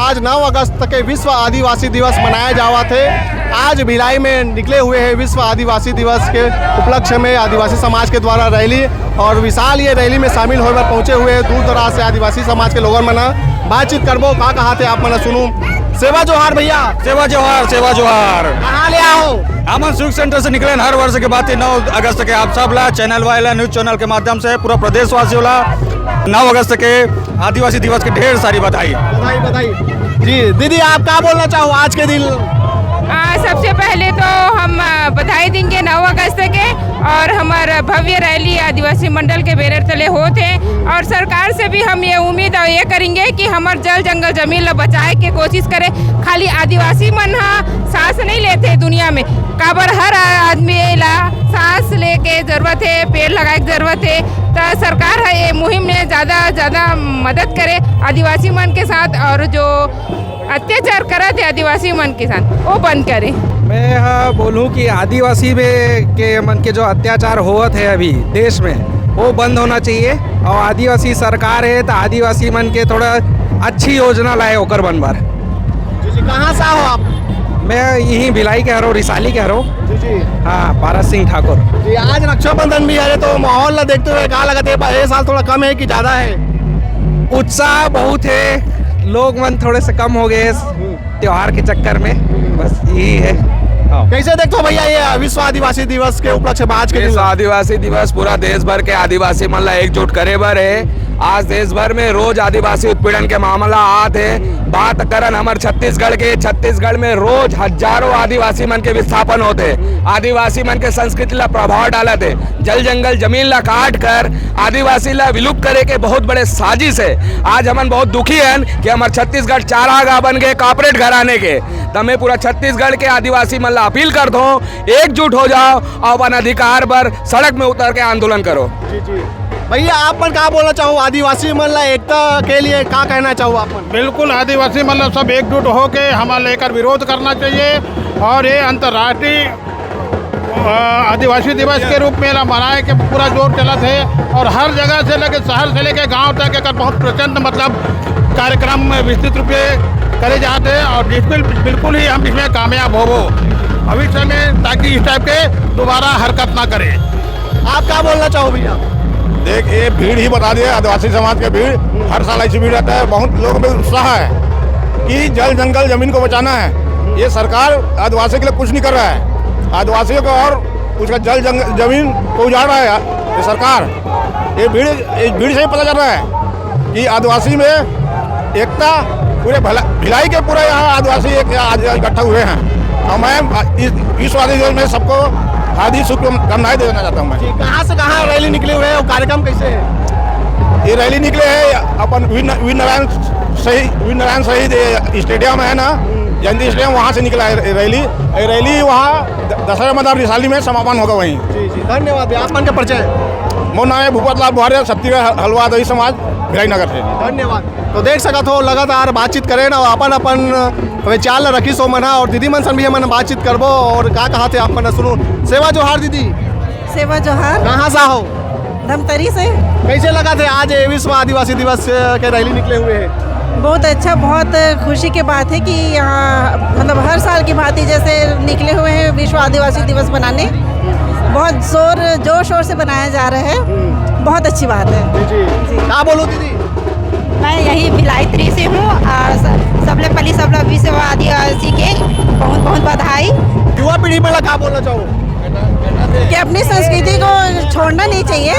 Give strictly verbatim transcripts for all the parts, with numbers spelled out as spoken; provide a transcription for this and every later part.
आज नौ अगस्त के विश्व आदिवासी दिवस मनाया जावत हे। आज भिलाई में निकले हुए हैं विश्व आदिवासी दिवस के उपलक्ष्य में आदिवासी समाज के द्वारा रैली, और विशाल ये रैली में शामिल होए बर पहुंचे हुए हैं दूर दराज से आदिवासी समाज के लोगन मन ह। बातचीत करबो, का कहाथे आप मन ह सुनू। सेवा जोहार भैया। सेवा जोहार, सेवा जोहार। कहाँ ले आओ? हमन सुख सेंटर से निकले हर वर्ष के बात नौ अगस्त के। आप सब ला, चैनल वाला, न्यूज चैनल के माध्यम से पूरा प्रदेशवासियों ला नौ अगस्त के आदिवासी दिवस के ढेर सारी बधाई। बधाई, बधाई। जी दीदी, आप का बोलना चाहो आज के दिन? आ, सबसे पहले तो हम आ, बधाई देंगे नौ अगस्त के, और हमारा भव्य रैली आदिवासी मंडल के बैनर तले होत हे। और सरकार से भी हम ये उम्मीद और ये करेंगे कि हमार जल जंगल जमीन ला बचाए के कोशिश करे। खाली आदिवासी मन ह सांस नहीं लेते दुनिया में, काबर हर आदमी ला सांस लेके जरूरत है, पेड़ लगाए के जरूरत है। तो सरकार है ये मुहिम में ज्यादा ज्यादा मदद करे आदिवासी मन के साथ, और जो अत्याचार करत है आदिवासी मन के साथ, वो बंद करे। मैं यह बोलूं कि आदिवासी में के मन के जो अत्याचार होवत है अभी देश में, वो बंद होना चाहिए। और आदिवासी सरकार है तो आदिवासी मन के थोड़ा अच्छी योजना लाए ओकर बन बर। जी जी, कहाँ से हो आप? मैं यहीं भिलाई के हरो, रिसाली के हरो। जी जी। हाँ, पारस सिंह ठाकुर। जी, आज रक्षाबंधन भी है, तो माहौल ला देखते हुए का लगत है, ये साल थोड़ा कम है कि ज्यादा है? उत्साह बहुत है, लोग मन थोड़े से कम हो गए त्योहार के चक्कर में, बस यही है। हाँ। कैसे देखते हो भैया ये विश्व आदिवासी दिवस के उपलक्ष्य में आज के दिन? विश्व आदिवासी दिवस पूरा देश भर के आदिवासी मन ला एकजुट करे बर है। आज देश भर में रोज आदिवासी उत्पीड़न के मामला आत है। बात करन हमर छत्तीसगढ़ के, छत्तीसगढ़ में रोज हजारों आदिवासी मन के विस्थापन होते, आदिवासी मन के संस्कृति ला प्रभाव डालत है। जल जंगल जमीन ला काट कर आदिवासी ला विलुप्त करे के बहुत बड़े साजिश है। आज हमन बहुत दुखी हन कि हमर छत्तीसगढ़ चारागाह बन गए कॉर्पोरेट घराने के। त मैं पूरा छत्तीसगढ़ के आदिवासी मन ला अपील करत हूँ, एकजुट हो जाओ और अपन अधिकार बर सड़क में उतर के आंदोलन करो। जी जी। भैया, आप मन का बोलना चाहो, आदिवासी मन ला एकता के लिए का कहना चाहो आप मन? बिल्कुल, आदिवासी मन ला सब एकजुट होके हमारे लेकर विरोध करना चाहिए और ये अंतर्राष्ट्रीय अ, आदिवासी दिवस के रूप में एला मनाए के पूरा जोर चलत है और हर जगह से लेके शहर से लेके गांव तक एकर बहुत प्रचंड, मतलब, कार्यक्रम विस्तृत रूप से करे जाते हैं और बिल्कुल, बिल्कुल ही हम इसमें कामयाब होबो भविष्य में, ताकि इस टाइप के दोबारा हरकत ना करे। आप का बोलना चाहो भैया? देख, ये भीड़ ही बता दिया, आदिवासी समाज का भीड़, हर साल ऐसी भीड़ रहता है। बहुत लोगों में उत्साह है कि जल जंगल जमीन को बचाना है। ये सरकार आदिवासी के लिए कुछ नहीं कर रहा है, आदिवासियों को और उसका जल जंगल जमीन को उजाड़ रहा है ये सरकार। ये भीड़, इस भीड़ से ही पता चल रहा है कि आदिवासी में एकता पूरे भला-, भिलाई के पूरे यहाँ आदिवासी एक आज इकट्ठा हुए हैं। और मैं इस विश्व आदिवासी दिवस में सबको हार्दिक शुभकामनाएं देना चाहता हूँ मैं। जी, कहाँ से कहाँ रैली निकले हुए हैं और कार्यक्रम कैसे है? ये रैली निकले है अपन वीर न-, वीर नारायण शहीद, वीर नारायण शहीद स्टेडियम है ना, जयंती स्टेडियम, वहाँ से निकला है रैली। ये रैली वहाँ द-, दशहरा मैदान रिसाली में समापन होगा वहीं। जी जी, धन्यवाद भैया। आप मन का परिचय? मोर नाम है भूपत लाल बुहारिया, छत्तीसगढ़ हलवा दही समाज, भिलाई नगर से। धन्यवाद। तो देख सकत हो, लगातार बातचीत करेन और अपन अपन विचार ला रखिस ओ मन ह, और दीदी मन सन भी हमन बातचीत करबो और का कहाथे आप मन ह सुनू। सेवा जोहार दीदी। सेवा जोहार। कहाँ से हो? धमतरी से। कैसे लगथे आज ये विश्व आदिवासी दिवस के रैली निकले हुए हैं? बहुत अच्छा, बहुत खुशी की बात है कि यहाँ, मतलब, हर साल की भांति जैसे निकले हुए हैं विश्व आदिवासी दिवस बनाने। बहुत जोर, जोर शोर से बनाया जा रहा है। बहुत अच्छी बात है। जी जी। जी। का बोलू दीदी? मैं यही भिलाई थ्री से हूँ और स-, सबले पहली सबले विश्व आदिवासी के बहुत बहुत बधाई। युवा पीढ़ी मन ला का बोलना चाहो? कि अपनी संस्कृति को छोड़ना नहीं चाहिए,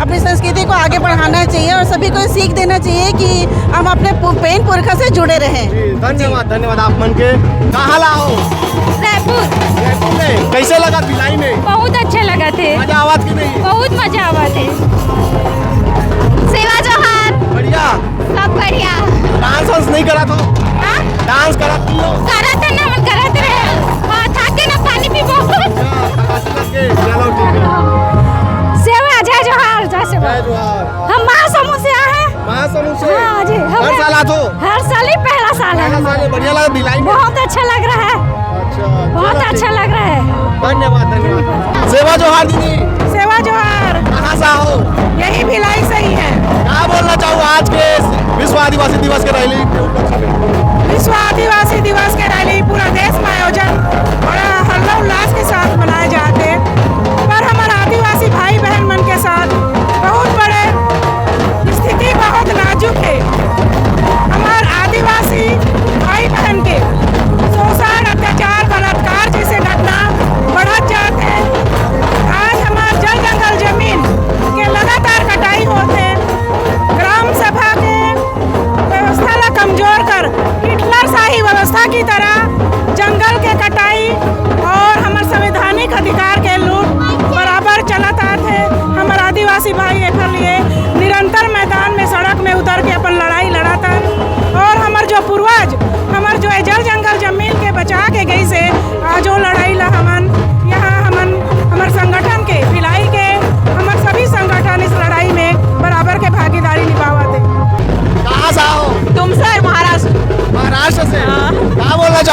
अपनी संस्कृति को आगे बढ़ाना चाहिए और सभी को सीख देना चाहिए कि हम अपने पु-, पेन पुरखा से जुड़े रहें। जी, धन्यवाद, धन्यवाद आप मन के। कहाँ ला हो? रायपुर। रायपुर में। कैसे लगा भिलाई में? बहुत अच्छा लगा थे। मजा आवत कि नहीं? बहुत मजा आवत है। सेवा जोहार। बढ़िया। सब बढ़िया। डांस वांस नहीं करा तो? हाँ? डांस करा तू? करत है ना, मन करत रहे। हाँ, थाके ना पानी पीबो। अच्छा, थकासी लग गई। चलो ठीक है। सेवा, जय जोहार, जय सेवा। जय जोहार। हम महासमुंद से आए हैं। महासमुंद से? हाँ जी, हम हर साल आते हो? हर साल ही, पहला साल है पहला हमारा। साल है, बढ़िया लगा भिलाई में? बहुत अच्छा लग रहा है। अच्छा, बहुत चलो अच्छा ठीक। लग रहा है। धन्यवाद, धन्यवाद। सेवा जोहार दीदी। सेवा जोहार। कहाँ से हो? यही भिलाई से ही है। क्या बोलना चाहो आज के विश्व आदिवासी दिवस के रैली के उपलक्ष्य में?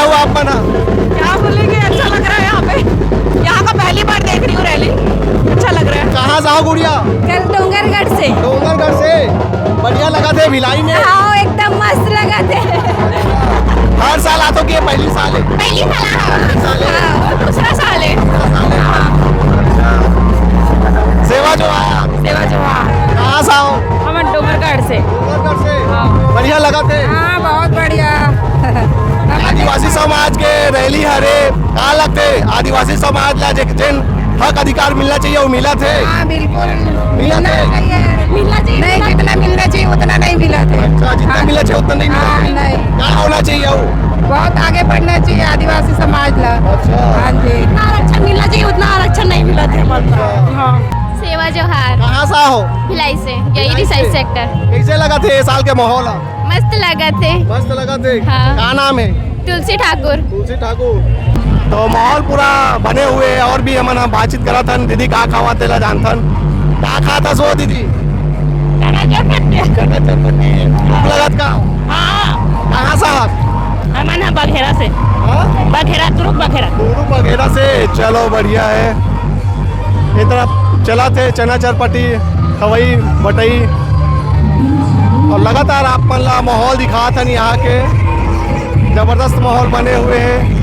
हुआ आप मन ह? क्या बोलेंगे, अच्छा लग रहा है यहाँ पे। यहाँ का पहली बार देख रही हूँ रैली, अच्छा लग रहा है। कहाँ से हो गुड़िया? कल डोंगरगढ़ से। डोंगरगढ़ से। बढ़िया लगथे भिलाई में? हाँ, एकदम मस्त लगथे। हर साल आथो कि ये पहली साल है? पहली साल आया। पहली साल है। हाँ, दूसरा साल है। सेवा जोहार। सेवा जोहार। कहाँ से हो? हम डोंगरगढ़ से। डोंगरगढ़ से। हाँ। बढ़िया लगथे? हाँ, बहुत बढ़िया। आदिवासी समाज के रैली हरे, का लगथे आदिवासी समाज ला जे, जेन हक अधिकार मिलना चाहिए, वो मिलथे? हाँ, बिल्कुल। मिलना चाहिए। मिलना चाहिए। नहीं, जितना मिलना चाहिए, उतना नहीं मिलथे। अच्छा, जितना हाँ। मिलना चाहिए, उतना नहीं मिलथे। हाँ, नहीं। का होना चाहिए वो? बहुत आगे बढ़ना चाहिए आदिवासी समाज ला। अच्छा। हाँ जी। जितना आरक्षण मिलना चाहिए, उतना आरक्षण नहीं मिलथे। हाँ। सेवा जोहार। कहाँ से हो? भिलाई से, यही भिलाई से? Resize sector. कैसे लगथे ये साल के माहौल ह? मस्त लगथे। मस्त लगथे। हाँ। का नाम है? तुलसी ठाकुर। तुलसी ठाकुर। तो माहौल पूरा बने हुए है और भी हमन ह बातचीत करत हन। दीदी का खावा तेला जानथन। का खात हस वो दीदी? चना चटपटी। चना चटपटी। भूख लगत का? हाँ। कहाँ से हस? हमन ह बघेरा से। हाँ? बघेरा, तुरुक बघेरा। तुरुक बघेरा से। चलो बढ़िया है। ये तरफ चलत हे चना चरपटी, खवई, बटई। और लगातार आप मन ला माहौल दिखात हन यहाँ के। जबरदस्त माहौल बने हुए हैं।